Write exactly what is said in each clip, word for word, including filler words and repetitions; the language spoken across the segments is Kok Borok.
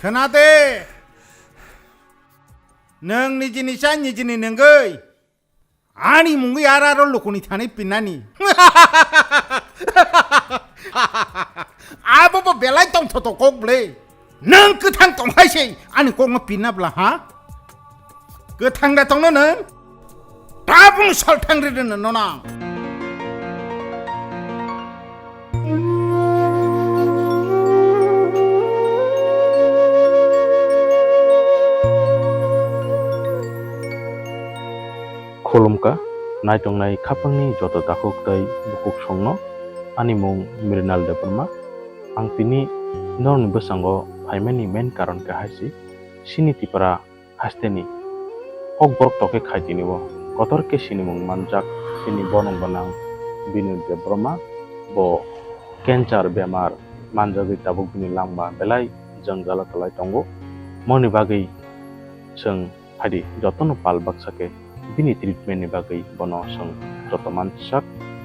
Khna de. Nwng nijini cha nijini nengwi. Ani mungwi ara ro lukuni thani pinani. Abo bo belai tong thoto kok ble. Nwng kwthang tong hai se ani kok no pinna bla ha? Kwthang da tongno nwng? Tabung sal thang ri rwno nonang. Khulumkha, naitongnai khapangni joto takhuk tei bukhuk songno, ani mung Mrinal Debbarma. Ang tini norokni bwskango phaimani main karon khe hai se, chini Tripura hasteni Kokborok tokhe khai tini o kotor khe sinimung manjak chini borok gwnang Binoy Debbarma, bo cancer bemar manjagwi tabuk bini langma belai jwngjalo kwlai tongo. Moni bagwi chwng phaidi jotono pal baksa khe bini treatment ni bagwi bono chwng joto mansak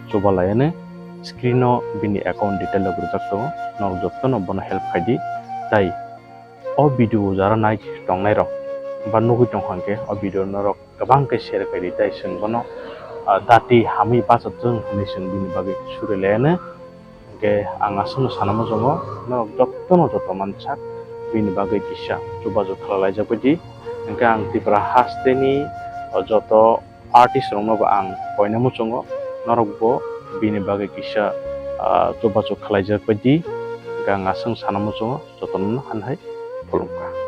chubalaiani screen o bini account detail rok rijak tongo, norok jotono bono help khaidi. Tai o video jara nai tongnai rok ba nugwi tongkha hwnkhe o video norok kwbang khe share khaidi, tai chwng bono, ah, dati hamwi bachajwng hinwi chwng bini bagwi suri laiano. Hwnkhe ang aswkno sana muchungo norok jotono joto mansak bini bagwi kisa chubachu khlailaijak baidi. Hwnkhe ang Tripura hasteni, ah, joto artist rokno bo ang koina muchungo, norok bo bini bagwi kisa, ah, chubachu khlaijak baidi. Hwnkhe ang aswk sana muchungo jotono han hai khulumkha.